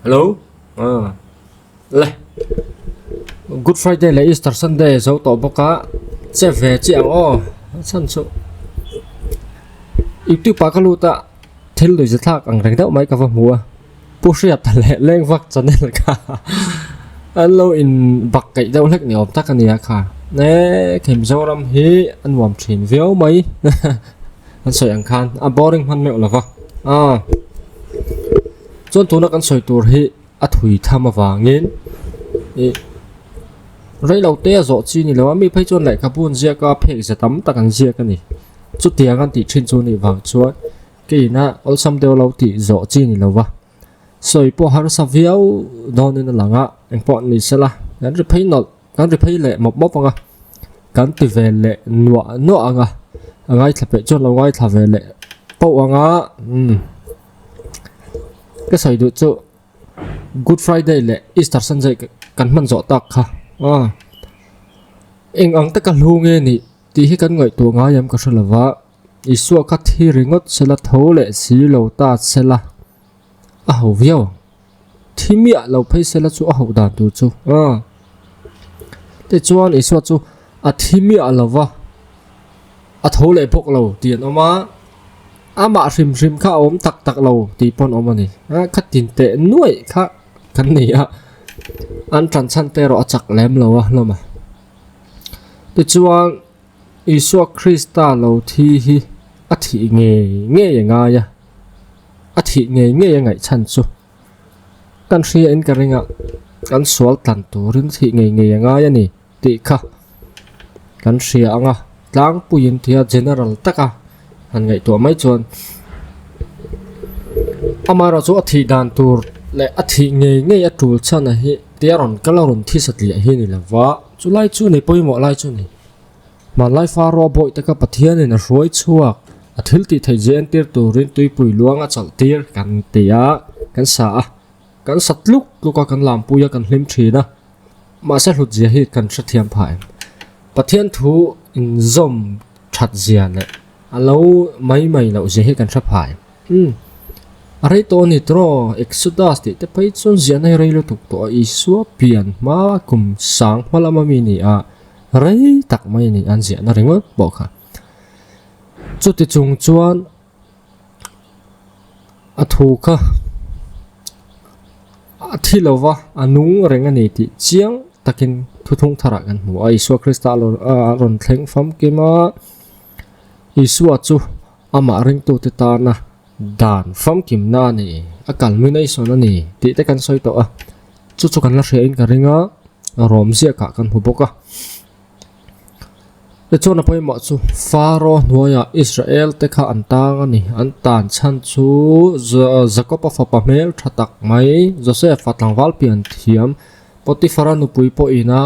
Hello ah le Good Friday leh Easter Sunday zo tawh bawk a che ve chiah ang aw a chhan chu youtube ah ka lut a thil lui za thlak ang reng deuh mai ka va hmu a Pu Hriata leh Lengvak channel kha an lo in bak kaih deuh hlek ni awm tak a nia kha e khi Mizoram hi a nuam thin viau mai an sawi ang khan a boring hman meuh lova ah chuan tuna kan sawi tur hi a thui tham avangin ih rei lo te a zawh chi ni lo a mi phei chuan lehkhabu an ziak a phek za tam tak an ziak a ni chutiang an tih thin chu a nih vang chuan. Keina awlsam deuh lo tih zawh chi ni lova, sawi pawh harsa viau dawnin a lang a, engpawh ni sela kan ri phei nawlh, kan ri phei leh mawp mawp ang a, kan ti ve leh nuah nuah ang a, a ngaithla peih chuan lo ngaithla ve leh poh ang a, umm ka sawi duh chu Good Friday leh Easter Sunday kan hman zawh tak kha a, eng ang taka hlu nge nih tih hi kan ngaihtuah ngai em ka hre lova. Isua kha thi ringawt sela tho leh si lo ta sela a ho viau ang. Thi miah lo phei sela chu a ho dan tur chu a. Tichuan Isua chu a thi miah lo va, a tho leh bawk lo tih an awm a, amah hrim hrim kha a awm tak tak lo tih pawh an awm a ni. A kha tin teh nuaih kha kan nei a, an tan chhan te erawh a chak lem lo a hlawm a. Tichuan. Isua Krista lo thi hi a thih ngei ngei a ngai a, a thih ngei ngei a ngaih chhan chu kan hria in ka ring a, kan sual tlan turin thih ngei ngei a ngai a ni tih kha kan hria ang a, tlangpuiin tia general taka han ngaihtuah mai chuan amaherawh chu a thih dan tur leh a thih ngei ngei a tul chhan a hi tia rawn kal a rawn thi satliah hi a ni lova, chulai chu ni pawimawh lai chu a ni. Hmanlai Faro bawihte kha Pathianin a hruai chhuak, a thil tih theih zia entir turin tuipui luang a chawlh tir kan ti a, kan sa a, kan sa tluk tluk a, kan lampui a, kan hlim thin a. Mahse hlut zia hi kan hrethiam phah em? Pathian thu inzawm that zia leh a lo mai mai loh zia hi kan hre phah em? Umm, a rei tawh a ni tawh, Exodus tih te phei chuan ziahna hi rei lutuk tawh a, Isua pian hma kum sang hma lama mi ni a, rei tak mai a ni an ziahna ringawt pawh kha. Chuti chung chuan a thu kha a thi lo va, a nung reng a ni tih chiang takin thuthlung tharah kan hmu a, Isua Krista a rawn thleng famkim a, Isua chu amah ringtute tana dan famkimna a ni, a culmination a ni tih te kan sawi tawh a, chu chu kan la hria in ka ring a, rawm ziakah kan hmu bawk a. Tichuan a pawimawh chu Faro hnuaiah Israel te kha an tang a ni, an tan chhan chu Jakob-a fapa hmel tha tak mai Joseph-a tlangval pian thiam Potiphar-a nupui pawhin a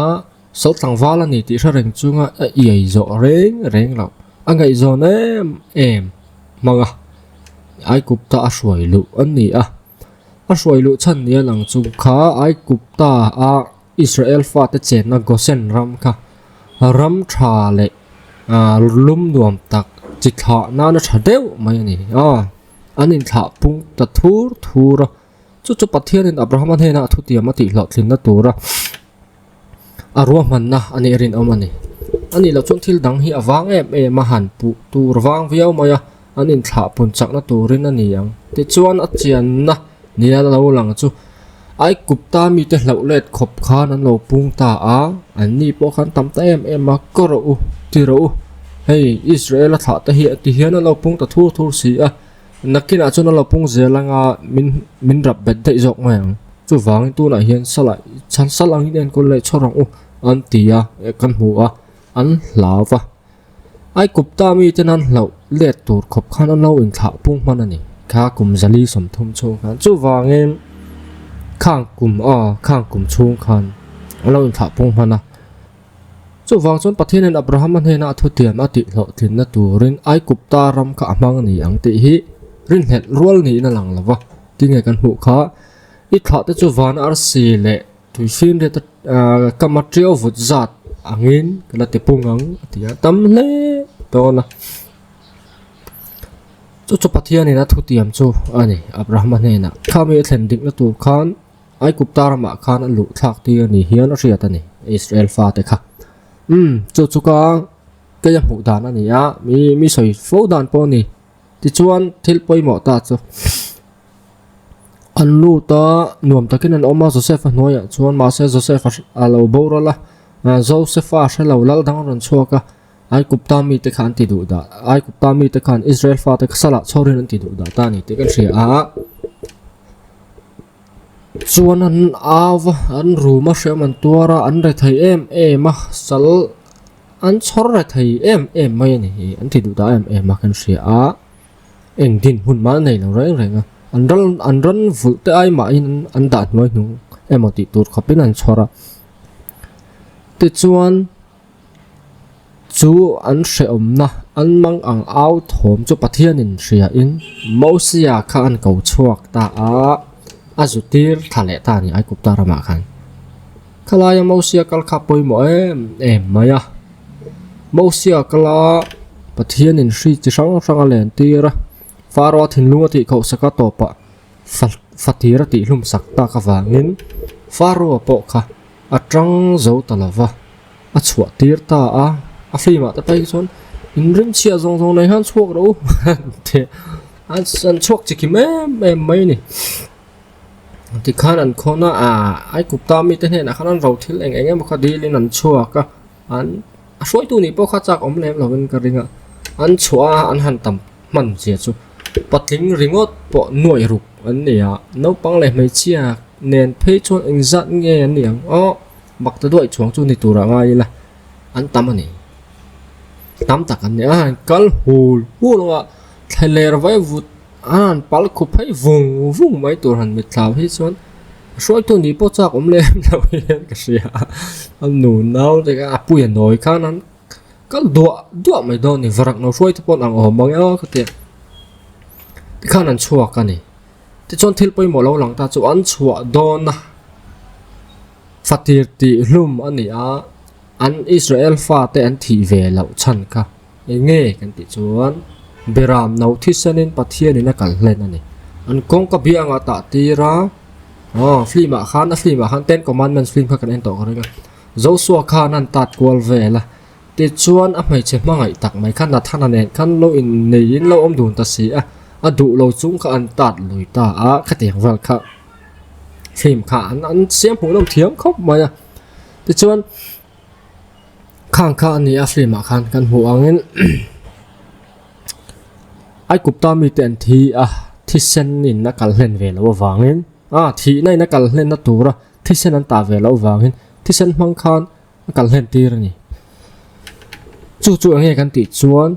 Sal tlangval a ni tih hre reng chunga a iai zawh reng reng loh. A ngaihzawn em em hmang a, Aikupta a hruai luh an ni a. A hruai luh chhan nia lang chu kha Aikupta a Israel fate chenna Gosen ram kha ram tha leh lum nuam tak chi thlah nana tha deuh mai a ni a. An inthlah pung ta thur thur a. Chu chu Pathianin Abrahama hnenah thutiam a tihhlawhtlinna tura a ruahmanna a nih rinawm a ni. A nih loh chuan thil dang hi a vang em em a, han puh tur vang viau mai a, an inthlah pun chakna turin a ni ang. Tichuan a chianna nia lo lang chu Aikupta mite hlauh let khawp khan an lo pung ta a, an ni pawh khan tam ta em em a, Ka rawh u, ti rawh u, hei Israel a thlah te hi a ti hian an lo pung ta thur thur si a, Nakinah chuan a lo pung zel anga min min rap bet daih zawk mai ang. Chuvangin tunah hian sala chhan sal angin enkawl leh chhawr ang u an ti a, kan hmu a, an hlau va. Aikupta miten an hlauh let tur khawp khan an lo inthlah pung hman a ni. Kha kum zali 30 chhung khan chuvangin khang kum a khang kum chhung khan an lo inthlah pung hman a. Chuvang chuan Pathianin Abrahama hnena a thutiam a tihhlawhtlinna turin Aikupta ram kha a hmang a ni ang tih hi rinhlelh rual niin a lang lo va. Tinge kan hmuh kha? I thlahte chu van arsi leh tuifinriat kama ṭiau vut zat angin ka la ti pung ang a ti a, tam hle dawn a. Chu chu Pathianin a thutiam chu a ni Abrahama hnenah. Khami a thlen dikna tur khan. Aigupta ramah khan a luh thlak tir ni hian a hriat a ni, Israel fate kha. Umm, chu chu ka kei a hmuh dan a ni a, mi mi sawi fo dan pawh a ni. Tichuan thil pawimawh ta chu an lut a, nuam takin an awm a, Joseph-a hnuaiah chuan mahse Joseph-a a lo boral a, Joseph-a hre lo lal dang a rawn chhuak a, Aigupta mite kha an ti duh dah, Aigupta mite khan Israel fate kha salah chhawrin an ti duh dah ta a ni tih kan hria a. Chuan an au va, an rum a, hreawm an tuar a, an re thei em em a, sal an chhawr re thei em em mai a ni hi, an ti duh dah em em a kan hria a, eng dinhmun mah an nei lo reng reng a, an ral an ran vulh te ai mahin an dah hnuai hnung emaw tih tur khawpin an chhawr a, tichuan. Chu an hrehawmna an mang ang au thawm chu Pathianin hriain Mosia kha an ko chhuak ta a, a zu tir thla leh ta a ni Aigupta ramah khan. Khalaia Mosia kal kha pawimawh em em mai a. Mosia kala Pathianin hri chi hrang hrang a len tir a, Faro-a thinlung a tihkhauh sak a tawpah fatir a tihhlum sak tak avangin Faro-a pawh kha a tang zo ta lo va, a chhuah tir ta a, a film ah te phei chuan in rim chhiah zawng zawng nei hian chhuak rawh u tih an an chhuak chi kim em em mai a ni. Tikhan an khawn a, ah Aigupta mite hnenah khan an ro thil eng eng emaw kha dilin an chhuak a, an a hruaitu nih pawh kha chak awm lem lovin ka ring a, an chhuah a an han tam hman zia chu patling ringawt pawh nuaih ruk an ni a, naupang leh hmeichhia nen phei chuan engzat nge an ni ang aw bak ta duaih chuang chu ni turah ngai ila an tam a ni tam tak an ni a an kal hul hul a thlaler vai vut a an pal khup phei vung vung mai tur han mit thlau hi chuan hruaitu nih pawh chak awm lem lo hian ka hria a a nu nau te kha a puia nawi khan an kal duah duah mai dawn a ni varak lo hruai te pawh an ang awm ang emaw ka ti a tikhan an chhuak a ni tichuan thil pawimawh lo lang ta chu an chhuah dawn a fatir tih hlum a ni a an Israel fate an thih ve loh chhan kha eng nge kan tih chuan Beram no thisenin Pathianin a kal hlen a ni an kawngka biangah tah tir a aw film ah khan a film ah khan ten commandments film kha kan en tawh ka ring a. Joshua khan an tat kual vel a, tichuan a hmeichhe hmangaih tak mai kha Nathana nen khan lo inneiin lo awm dun ta si a, a duh lo chung kha an tat lui ta a, khatiang vel kha film kha an an siam hmuh nawm thiam khawp mai a, tichuan khang kha a ni a film ah khan kan hmuh angin Aigupta mite an thi a, thisen in a kal hlen ve loh avangin a thihna in a kal hlenna tura Thisen an tah ve loh vangin thisen hmang khan a kal hlen tir a ni. Chu chu enge kan tih chuan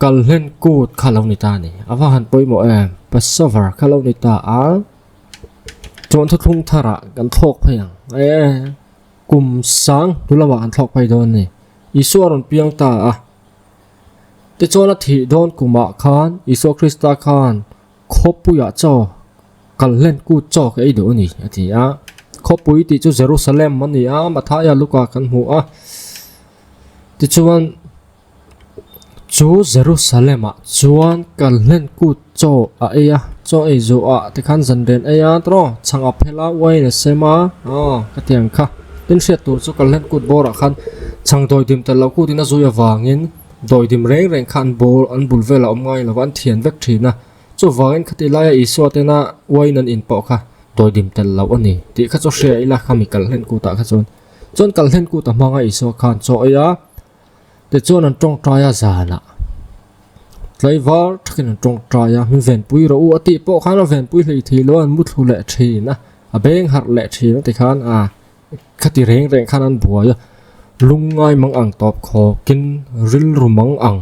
kal hlen kut kha lo ni ta a ni. A va han pawimawh em? Passover kha lo ni ta a, chuan thuthlung tharah kan thlawk phei ang. E, kum sang hnu lamah kan thlawk phei dawn a ni. Isua a rawn piang ta a. Tichuan a thih dawn kumah khan Isua Krista khan Khawpuiah chaw kal hlen kut chaw ka ei duh a ni a ti a. Khawpui tih chu Jerusalem a ni a, Mathaia Luka kan hmu a. Tichuan chu Jerusalem-ah chuan kal hlen kut chaw a ei a, chaw ei zawhah te khan zanrian ei a tawh chhang a phel a, uain a sem a, aw ka ti ang kha. Tin hriat tur chu kal hlen kut bawrah khan chhang dawidim tel loh kutin a zui avangin Dawidim reng reng kha an bâwl, an bul velah awm ngai lo va, an thian vek thin a. Chuvangin khati laia Isua tena uain an in pawh kha dawidim tel loh a ni tih kha chu hria ila khami kal hlen kutah kha chuan. Chuan kal hlen kuta hmanga Isua khan chaw ei a, tichuan an tawngtai a zanah tlaivar thakin an tawngtai a, min venpui rawh u a tih pawh khan a venpui hlei thei lo a, an muthlu leh thin a, a beng harh leh thin a tikhan a. Khati reng reng khan an buai a, lungngai mang ang tawp khawkin rilru mang ang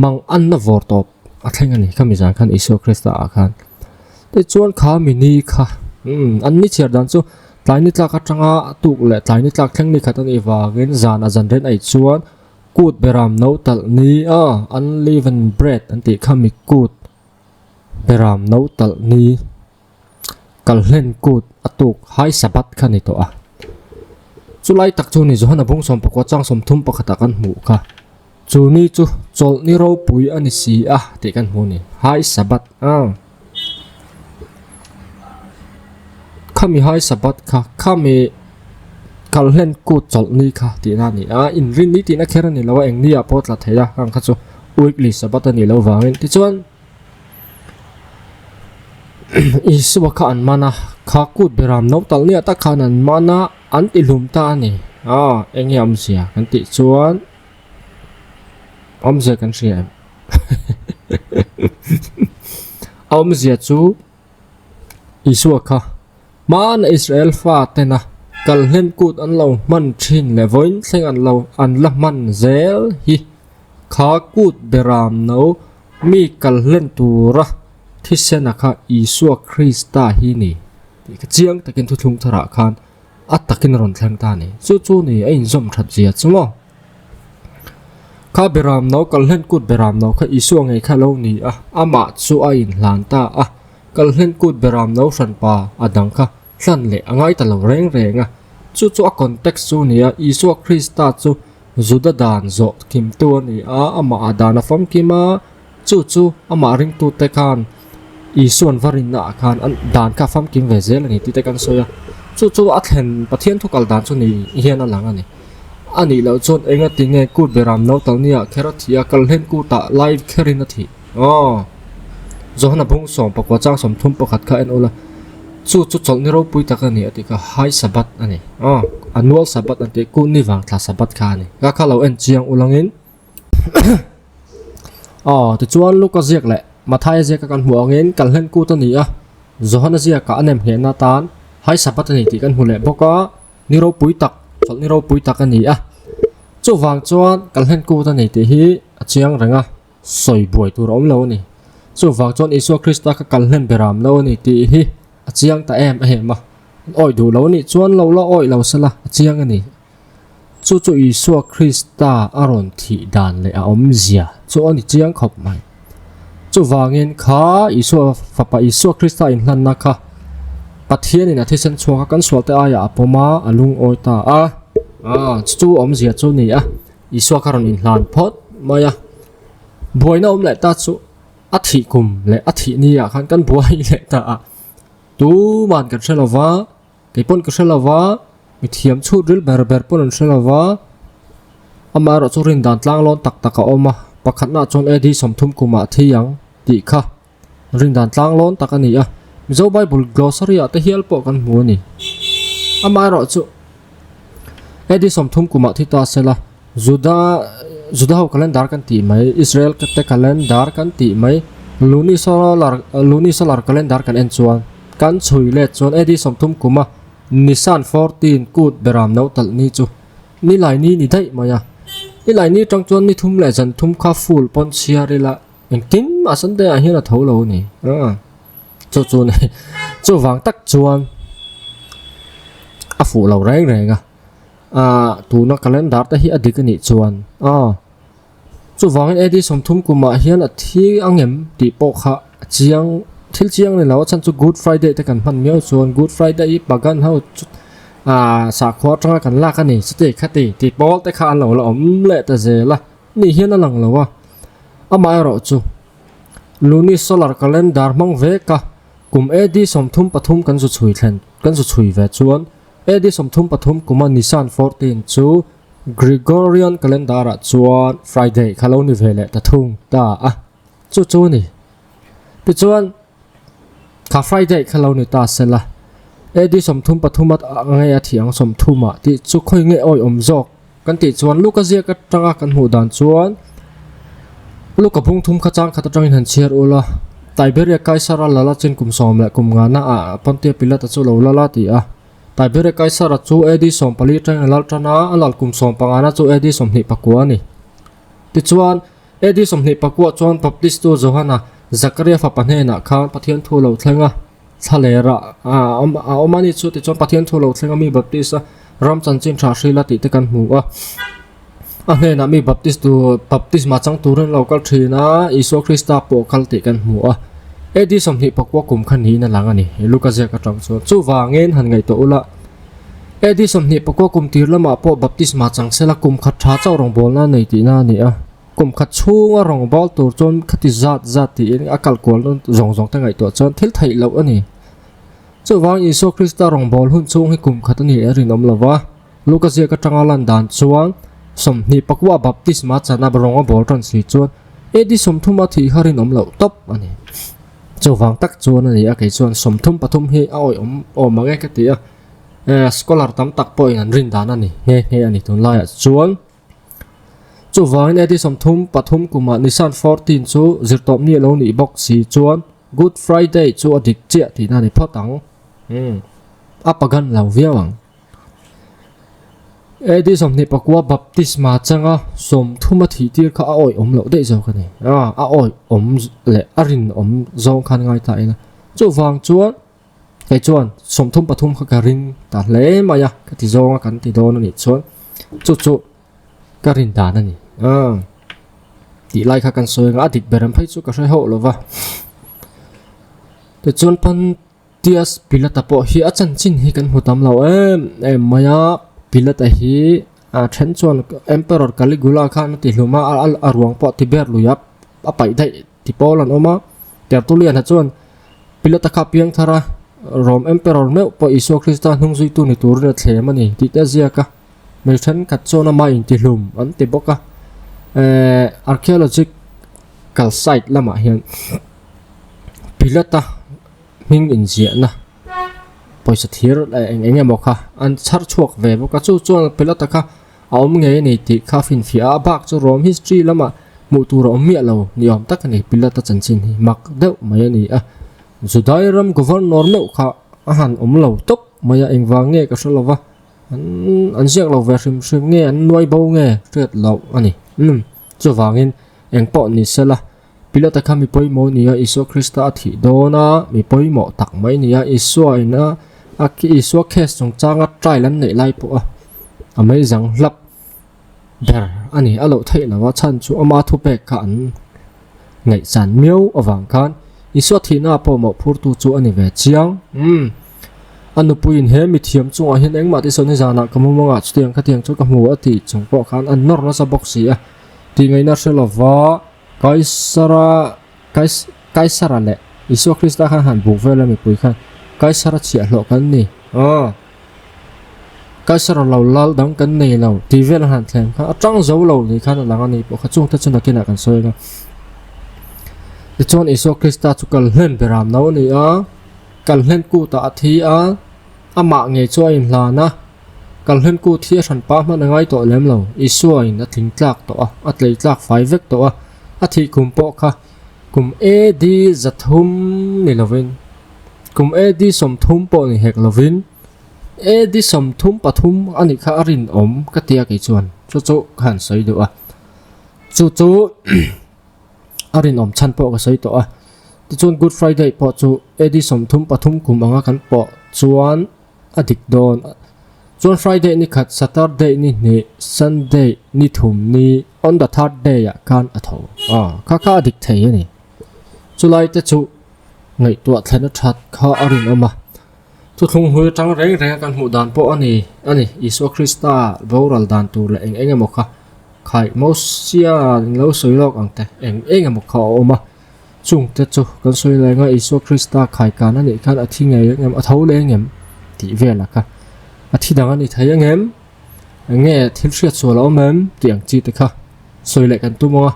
mang anna vawr tawp a thleng a ni khami zan khan Isua Krista ah khan. Tichuan kha mi ni kha umm an ni chhiar dan chu tlai ni tlak atanga tuk leh tlai ni tlak thleng ni khat a nih vangin zan a zan ren aih chuan kut beram no talh ni a unleavened bread an tih khami kut beram no talh ni. Kalhlen kut a tuk hai Sabbath kha ni tawh a. Chulai tak chu ni Johana bung 19 chang 30 pakhatah kan hmuh kha. Chu ni chu chawlh ni ropui a ni si a tih kan hmu a ni. Hai Sabbath a. Khami High Sabbath kha, khami kalhlen kut chawlh ni kha tihna a ni a, inrin ni tihna kher a ni lo a, eng ni ah pawh tla thei a, khang kha chu weekly Sabbath a nih loh vangin. Tichuan Isua kha an man a, kha kut beram no talh ni ah tak khan an man a, an ti hlum ta a ni. Aw, eng nge awmzia kan tih chuan awmzia kan hria em? A awmzia chu Isua kha hmana Israel fa tena kalhlen kut an lo hman thin leh vawiin thleng an lo an la hman zel hi kha kut beram no mi kalhlen tura thisena kha Isua Krista hi ni tih kha chiang takin thuthlung tharah khan a takin a rawn thleng ta a ni. Chu chu ni a inzawm that zia chu maw? Kha beram no kalhlen kut beram no kha Isua ngei kha lo ni a, amah chu a inhlan ta a, kalhlen kut beram no hranpa a dang kha hlan leh a ngai ta lo reng reng a. Chu chu a context chu ni a, Isua Krista chu Juda dan zawh kimtu a ni a, amah a dan a famkim a, Chu chu amah ringtute khan Isua'n va rinna ah khan an dan kha famkim ve zel a ni tih te kan sawi a. Chu chu a thlen Pathian thu kal dan chu ni hian a lang a ni. A nih loh chuan enga ti nge kut beram no tal nia kher a thih a, kalhlen kutah lai kherin a thih. Aw. Johana bung sawm pakua chang 30 pakhat kha en ula. Chu chu chawlhni ropui tak a ni a tih kha High Sabbath a ni. Aw. Annual Sabbath an tih kut ni vang thla Sabbath kha a ni. Ka kha lo en chiang ulangin. Aw, tichuan Luka ziak leh Mathaia ziaka kan hmuh angin kalhlen kut a ni a, Johana ziakah a nem nghehna atan High Sabbath a ni tih kan hmu leh bawk a, ni ropui tak, chawlh ni ropui tak a ni a. Chuvang chuan kalhlen kut a ni tih hi a chiang reng a, sawi buai tur a awm lo a ni. Chuvang chuan Isua Krista kha kalhlen beram lo a ni tih hi a chiang ta em em a, an awih duh lo a nih chuan lo la awih lo sela a chiang a ni. Chu chu Isua Krista a rawn thih dan leh a awmzia chu a ni chiang khawp mai. Chuvangin kha Isua Fapa Isua Krista inhlanna kha Pathianin a thisen chhuak a kan sualte aiah a pawm a, a lungawi ta a. Aaa, chu chu awmzia chu a ni a, Isua kha rawn inhlan phawt mai a. Buaina awm leh ta chu a thih kum leh a thih ni ah khan kan buai leh ta a, tuman kan hre lo va. Kei pawn ka hre lo va, mi thiam chhut ril ber ber pawn an hre lo va, amaherawh chu rin dan tlang lawn tak tak a awm a, pakhatnaah chuan AD 30 kumah a thi ang tih kha rin dan tlang lawn tak a ni a, Mizo Bible Glossary ah te hial pawh kan hmu a ni. Amaherawh chu AD 30 kumah thi ta se la, Juda Juda ho calendar kan tih mai, Israel te calendar kan tih mai, lunisolar lunisolar calendar kan en chuan kan chhui let chuan AD 30 kuma Nisan 14 kut beram no talh ni chu nilai ni ni daih mai a. Nilai ni tang chuan ni thum leh zan thum kha full pawn chhiar ila engtin mah Sunday ah hian a tho lo a ni. Chu chu ni chuvang tak chuan a fuh lo reng reng a. Ahh tuna calendar te hi a dik a nih chuan aw chuvangin AD 30 kumah hian a thi ang em tih pawh kha a chiang thil chiang ni lo a chhan chu Good Friday te kan hman miau chuan Good Friday hi pagan ho chu ahh sakhua atanga kan lak a ni chuti khati tih pawl te kha an lo la awm leh ta zel a ni hian a lang lo a amaherawh chu lunisolar calendar hmang vek a kum AD 33 kan zu chhui thlen kan zu chhui ve chuan. AD 33 kuma Nisan 14 chu Gregorian calendar ah chuan Friday kha lo ni ve leh ta thung ta a, chu chu a ni. Tichuan, kha Friday kha lo ni ta se la, AD 33 a nge a thih ang 30 ah tih chu khawi nge awi awm zawk kan tih chuan Luka ziak atanga kan hmuh dan chuan Luka bung thum kha chang khat atangin han chhiar ul a, Tiberia Kaisara lala chin kum sawm leh kum ngana ah Pontia Pilata chu lo lal a ti a. Tiberia Kaisara chu AD 14 atangin a lal tan a, a lal kum sawm pangana chu AD 24 a ni. Tichuan, AD 24 chuan Baptistu Johana, Zakaria fapa hnenah khan Pathian thu lo thleng a. Thla lerah a awm a awm a ni chu tichuan Pathian thu lo thleng a mi Baptist a ram chanchin tha hril a tih te kan hmu a. A hnenah mi Baptist tur baptisma chang turin lo kal thin a, Isua Krista pawh kal tih kan hmu a. AD 24 kum kha niin a lang a ni, Luka ziak atang chuan. Chuvangin han ngaihtuah ula, AD 24 kum tir lamah pawh baptisma chang sela kum khat tha chauh rawngbawlna a nei tihna a ni a. Kum khat chhunga rawngbâwl tur chuan khati zat zat tiin a kal kual zawng zawng te ngaihtuah chuan thil theih loh a ni. Chuvang Isua Krista rawngbâwl hun chhung hi kum khat a ni a rinawm lo va, Luka ziak aṭanga lan dan chuan 24 baptisma chana rawng a bâwl ṭan si chuan AD 30 a thih kha rinawm loh tawp a ni. Chuvang tak chuan a ni a, kei chuan 33 hi a awih awm awm ang e ka ti a, scholar tam tak pawhin an rin dan a ni nghe nghe a ni tunlaiah chuan. Chuvangin AD 33 kumah Nisan 14 chu zirtawpni a lo nih bawk si chuan Good Friday chu a dik chiah tihna a ni phawt ang. Umm, a pagan lo viau ang. AD 24 baptisma changa 30 a thih tir kha a awih awm loh daih zawk a ni. A, a awih awm leh a rinawm zawng khan ngai ta ila. Chuvang chuan kei chuan 33 kha ka ring ta hle mai a, ka ti zawnga kan ti dawn a nih chuan chu chu ka rin dan a ni. Aaa tih lai kha kan sawi anga a dik ber ang phei chu ka hre hauh lo va. Tichuan Pontius Pilata pawh hi a chanchin hi kan hmu tam lo em em mai a, Pilata hi a then chuan Emperor Caligula khan a ti hlum a, a ruang pawh ti ber lui a, a paih daih ti pawl an awm a. Tertullian-a chuan Pilata kha piang thar a, Rome Emperor meuh pawh Isua Krista hnung zuitu ni turin a thlem a ni tih te a ziak a. Hmei thenkhat chuan amah intihlum an ti bawk a, ehh archaeological site lamah hian Pilata hming inziahna pawisa thir leh eng eng emaw kha an chhar chhuak ve bawk a, chu chuan Pilata kha a awm ngei a ni tih kha a finfiah a, a bak chu Rome history lamah hmuh tur a awm miah lo ni awm tak a ni Pilata chanchin hi mak deuh mai a ni a, Judai ram governor meuh kha a han awm lo tawp mai a, engvang nge ka hre lo va. An an ziak lo ve hrim hrim nge an nuai bo nge hriat loh a ni. Umm chuvangin eng pawh ni sela Pilata kha mi pawimawh ni a Isua Krista a thih dawn a mi pawimawh tak mai ni a Isua in a a Isua case chungchanga trial an neih lai pawh a a meizang hlap ber a ni a loh theih lo a chhan chu ama thupek kha an ngaihchan miau avang khan Isua thihna ah pawh mawhphurtu chu a ni ve chiang. Umm a nupuiin he mithiam chungah hian engmah ti sawn hi zanah ka mumang ah chutiang khatiang chu ka hmu a tih chung pawh khan an nawr nasa bawk si a tih ngaihna hre lova Kaisara Kaisara leh Isua Krista khan han buk vel a mipui khan Kaisara chhiahhlawh kan ni aw. Kaisara lo lal dang kan nei lo tih vel a han thleng kha a tang zo lo ni khan a lang a ni pawh kha chung te chu nakinah kan sawi ang a. Tichuan Isua Krista chu kal hlen beram no a ni a, kal hlen kutah a thi a, amah ngei chu a inhlan a, kal hlen kut hi a hran pah hman a ngai tawh lem lo, Isua in a tling tlak tawh a, a tlei tlak fai vek tawh a, a thih kum pawh kha kum AD 300 ni lovin kum AD 30 pawh ni hek lovin AD 33 a nih kha a rinawm ka tia kei chuan chu chu ka han sawi duh a chu chu a rinawm chhan pawh ka sawi tawh a tichuan Good Friday pawh chu AD 33 kum anga kan pawh chuan a dik dawn chuan Friday ni khat Saturday ni hnih Sunday ni thum ni on the third day ah khan a tho a kha kha a dik thei a ni chulai te chu ngaihtuah thlen a that kha a rinawm a. Thuthlung hlui atang reng reng a kan hmuh dan pawh a ni a ni. Isua Krista boral dan tur leh eng eng emaw kha khai Mosia in lo sawi lawk ang te eng eng emaw kha a awm a. Chung te chu kan sawi leng a Isua Krista khai kan a nih khan a thi ngei ang em a tho leng em tih vel a kha a thi dang a ni thei ang em eng nge thil hriat sual a awm em tih ang chi te kha. Sawi leh kan tum ang a,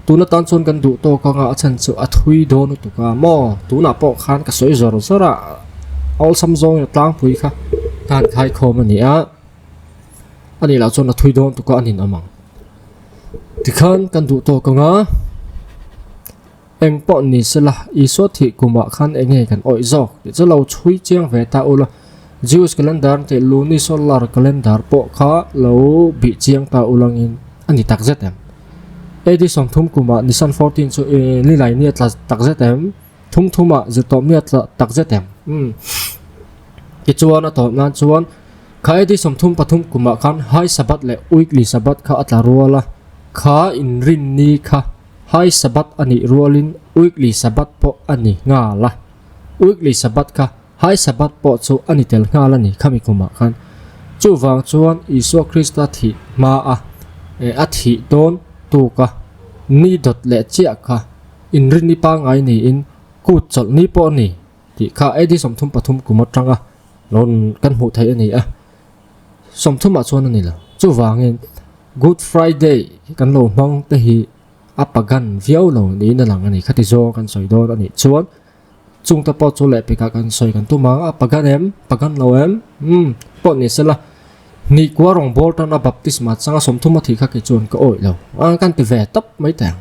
tun atan chuan kan duh tawk ang a, a chhan chu a thui dawn lutuk a maw, tunah pawh khan ka sawi zawr zawr a, awlsam zawng in tlangpui kha ka han khai khawm a ni a, a nih lah chuan a thui dawn tuk a a ninawm ang. Tikhan kan duh tawk ang a, eng pawh ni sela Isua thih kumah khan eng nge kan awih zawk tih chu lo chhui chiang ve ta ula, Jewish calendar tih lunisolar calendar pawh kha lo bih chiang ta ulangin a ni tak zet em? AD 30 kumah Nisan 14 chu nilai ni a tla tak zet em? Thum thumah zirtawp ni a tla tak zet em? Umm. Tichuan a tawp nan chuan kha AD 33 kumah khan High Sabbath leh Weekly Sabbath kha a tla rual a, kha inrinni kha High Sabbath a nih rualin Weekly Sabbath pawh a ni nghal a. Weekly Sabbath kha High Sabbath pawh chu a ni tel nghal a ni khami kumah khan. Chuvang chuan Isua Krista thih hma a, a thih dawn tuk a, ni dawt leh chiah kha inrinni pangngai niin kut chawlh ni pawh a ni. tih kha AD 33 kum atanga rawn kan hmuh theih a ni a, 30 ah chuan a ni lo. Chuvangin Good Friday kan lo hmang te hi a pagan viau lo niin a lang a ni. Khati zawng kan sawi dawn a nih chuan chungte pawh chu lehpekah kan sawi kan tum ang a, pagan em? Pagan lo em? Umm, pawh ni sela Nihkua rawngbawl tana baptisma changa 30 a thih kha kei chuan ka awih lo. A kan ti ve tawp mai teh ang.